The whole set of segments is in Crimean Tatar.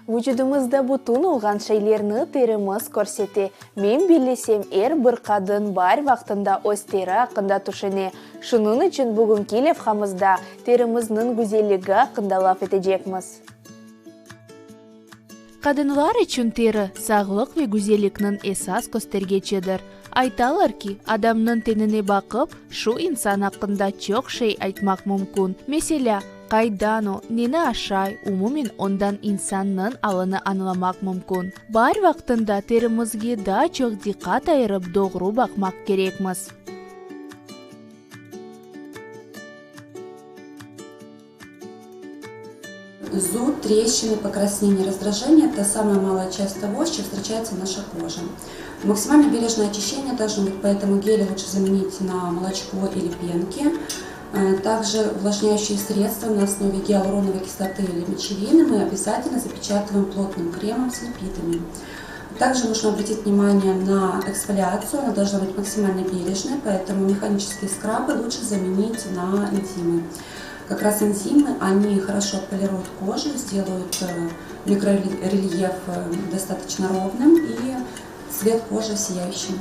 Vucudımızda bütün olğan şeylerni terimiz körsete. Men bellesem, er bir qadın baar vaqtında öz teri aqqında tüşüne. Şunıñ içün bugünki levhamızda terimizniñ güzelligi aqqında laf etecekmiz. Qadınlar içün teri, sağlıq ve güzellikniñ esas köstergeçidir. Aytalar ki, adamnıñ tenine baqıp, şu insan aqqında çoq şey aytmaq mümkün. Meselâ, qaydan o, neni aşay, umumen ondan insannıñ alını añlamaq mümkün. Baar vaqtında terimizge daa çoq diqqat ayırıp doğru baqmaq kerekmiz. Зуд, трещины, покраснение, раздражение – это самая малая часть того, с чем встречается наша кожа. Максимально бережное очищение должно быть, поэтому гели лучше заменить на молочко или пенки. Э, также увлажняющие средства на основе гиалуроновой кислоты или мочевины мы обязательно запечатываем плотным кремом с липидами. Также нужно обратить внимание на эксфолиацию, она должна быть максимально бережной, поэтому механические скрабы лучше заменить на энзимы. Как раз энзимы, они хорошо отполируют кожу, сделают э, микрорельеф э, достаточно ровным и цвет кожи сияющим.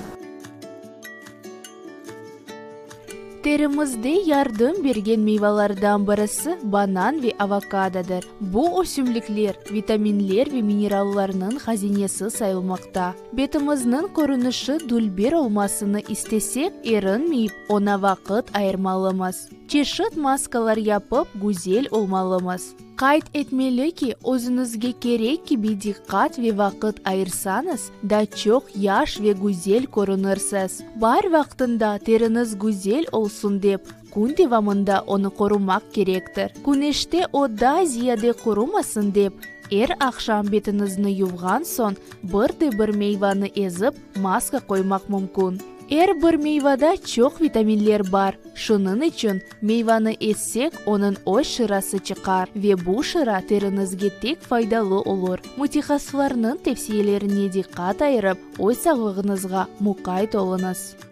Terimizde yardım bergen meyvalardan birisi banan ve avokadodır. Bu ösümlikler vitaminler ve minerallarnıñ hazinesi sayılmaqta. Betimizniñ körünişi dülber olmasını istesek, erinmeyip, oña vaqıt ayırmalımız. Çeşit maskalar yapıp, güzel olmalımız. Qayd etmeli ki, özüñizge kerek kibi diqqat ve vaqıt ayırsañız, da çoq yaş ve güzel körünirsiz. Baar vaqtında teriñiz güzel olsun dep, kün devamında onı qorumaq kerektir. Küneşte o daa ziyade qurumasın dep, er aqşam betiñizni yuvğan soñ bir de bir meyvanı ezip, maska qoymaq mümkün. Er bir meyvada çoq vitaminler bar, şunıñ içün meyvanı ezsek, onıñ öz şırası çıqar ve bu şıra teriñizge tek faydalı olur. Mütehassıslarnıñ tevsiyelerine diqqat ayırıp, öz sağlığıñızğa muqayt oluñız.